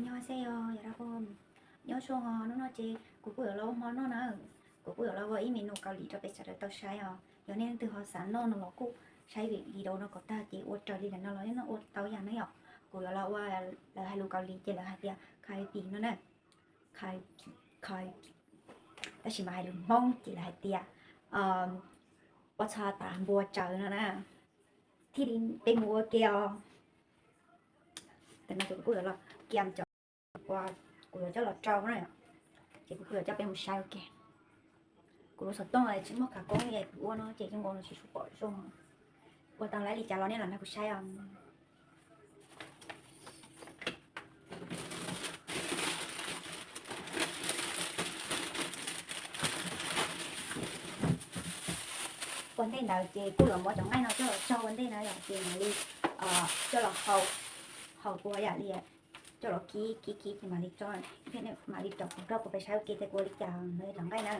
Nyob xeb os, yog rau nyob zoo os, hnub no ces kuv kuj yuav los ua hmo noj na. Kuv kuj yuav los ua ib menu Kaus Lim rau peb sawv daws tau saib os. Yog nej leej twg ho xav noj no los kuj saib video no kom tag ces ua raws li lawm no los yeej noj ua tau yam na yom. Kuv yuav los ua, lawv hais lus Kaus Lim ces lawv hais tias khaipis no na. Khaipis, khaipis. Tab sis mas hais lus Hmoob ces lawv hais tias ua txha tas npua tsawv no na. Thiaj li peb mus ua ke os. Tam no ces kuv kuj yuav los kiam cov uas kuv yuav coj los rau na, ces kuv kuj yuav coj peb mus saib ua ke. Kuv lub xov tooj tsis muaj khawv koob li kuv ua no ces zoo nkaus li tsis tshua pom zoo. Ua tau lawm li cas los nej los nrog kuv saib os. Ua ntej ntawd ces kuj yuav muab cov nqaij no coj los tso ua ntej na yom, ces mam li coj los hau, hau ua yam li coj los kib kib kib ces mam li tso, mam li rau kuv rau kuv peb saib ua ke tias kuv ua li cas no cov nqaij na.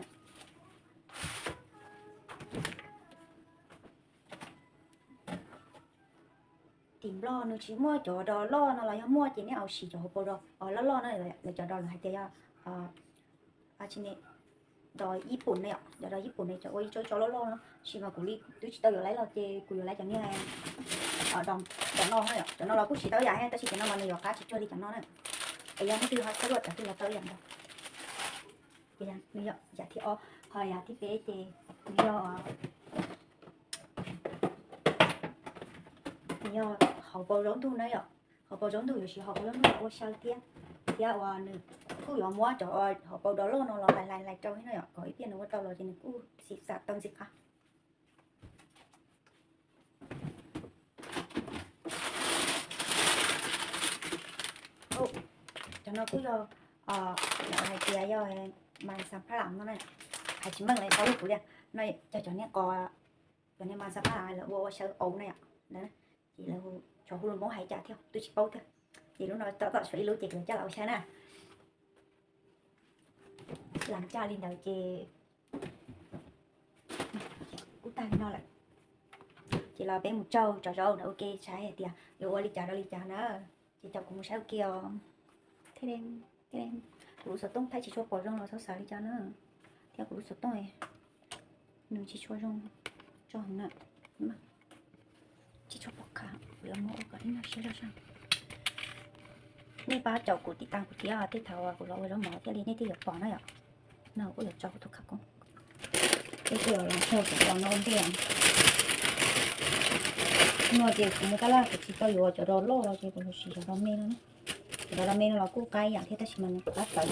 Tim Nplog nws tsis muaj cov dos loj no los yog muaj ces nej au siv cov hauv paus dos loj loj na, lawv cov dos lawv hais tias yog dos Yij Pum na yom, cov dos Yij Pum ne cov ua ib tsob ib tsob loj loj no, tab sis mas kuv li twb tsis tau yuav laiv los ces kuv yuav laiv cov niag dos no na yom, cov no los kuj siv tau ib yam thiab tab sis cov no mas nws yuav qab tsis cuag li cov no na. Es yog leej twg ho xav ua cov twg los tau ib yam ntawd. Ces nws yog yam thib ob, ho yam thib peb ces nws yog, nws yog hauv paus zaub ntug na yom, hauv paus zaub ntug yuav siv hauv paus zaub ntug los ua xyaw thiab, thiab uas nws kuj yuav muab cov hauv paus dos loj no los hlais hlais hlais rau thiab na yom, kom ib pliag nws ua tau los ces nws kuj xim xam tau ntxim qab. Cov no kuj yog, lawv hais tias yog mas xas phaj lam no na, hais tsis meej lawv tau lub kuv li no, cov cov niag qos, cov niag mas xas phaj lam lawv ua ua xyaw auv na yom, ces lawv cov hu lus Hmoob hais cas thiab twb tsis paub thiab, ces lub no tom tom suav ib lub ces kuv coj los ua xyaw na. Lam caj li ntawd ces kuj tag li no lawm. Ces los peb mus tsaug tso zaub ntawd ua ke saib hais tias yuav ua li cas rau li cas na. Ces coj kuv mus saib ua ke os. Kuv lub xov tooj thaij tsis tshua pom zoo los txhob xav li cas na. Thiab kuv lub xov tooj nws tsis tshua zoo tso heev na. Tsis tshua pom khawv, kuv yuav muab ua kom ib nyuag siab zog saib. Nej pab caum kuv tiv tas kuv thiab, tej thaum kuv los ua zaub mov thiaj li nej thiaj yuav pom na yom. No kuj yuav tso kuv tus khawv koob. Tej kuj yuav los tso kuv los no ntej. No ces kuv mus tab laj kuv tsis tau yuav cov dos loj los ces kuv los siv cov dos me no na. Cov dos me no los kuj qab ib yam thiab tab sis mas nws qab tawv,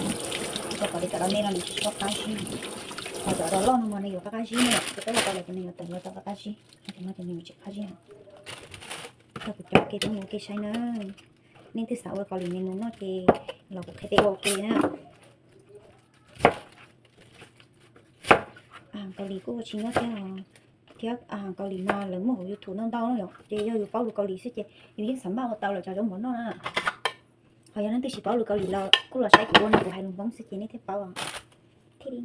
rau qhov tias cov dos me no nws tsis tshua qab zib. Ho cov dos loj no mas nws yuav qab qab zib na, ces peb ua tau lawm ces nws yuav tawm los tau qab qab zib, ho cov no ces nws yuav tsis qab zib. Thaum kuv coj ua ke peb mus ua ke saib na. Nej twg xav ua Kaus Lim menu noj ces los kuv qhia peb ua ua ke na. Kaus Lim kuj ua tsis nyob thiab, thiab Kaus Lim mas lawv muaj hauv YouTube ntau ntau na yom, ces yog yus paub lus Kaus Lim xwb ces yus yeej xav maj ua tau lawv cov zaub mov noj na. Ho yog leej twg tsis paub lus Kaus Lim los kuj los saib kuv ua no kuv hais lus Hmoob xwb ces nej thiaj paub os. Thiaj li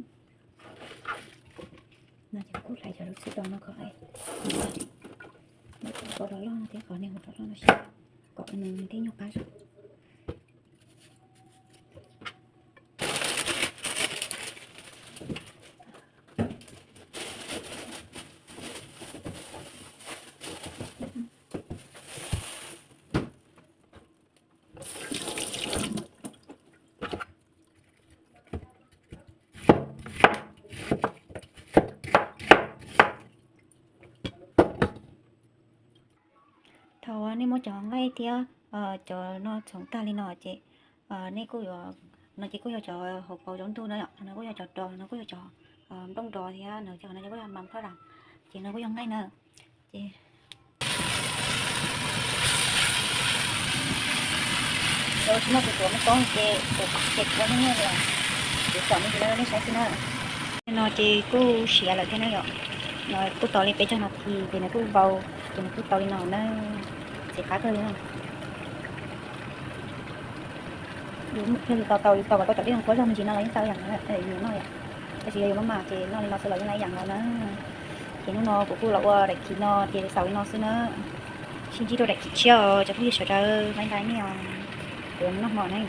no ces kuj hlais cov lub txhwb dos no kom, kom dos loj no thiab kom niag hauv dos loj no saib, kom nws thiaj nyuag qab zog. Thaum uas nej muab cov nqaij thiab cov no txhoov tag li no ces nej kuj yuav, no ces kuj yog cov hauv paus zaub ntug na yom, no kuj yog cov dos, no kuj yog cov nplooj dos thiab no, cov no ces kuj yog mas phaj lam, ces no kuj yog nqaij na. Ces tsis muaj tus tuav me koob ces kuv ces kuv ua nyuaj nyuaj li os, kuv tsom me ntsis no rau nej saib xwb na. No ces kuj siav lawm thiab na yom, no kuj tau li peb caug nas this ces nws kuj vau, ces nws kuj tau li no na, ntxim qab kawg li na. Yus yog yus tau tau yus tau kom tau cov dej no qhuav zog me ntsis no los yeej tau ib yam no yom, tab sis yog yus maj mam ces noj li no xwb los yeej ib yam nkaus na. Ces hnub no kuv kuj los ua daim khiv no ces xaus li no xwb na. Sib ntsib rau daim khiv tshiab os cov phooj ywg sawv daws, bye bye nej os, kuv yuav mus noj hmo na.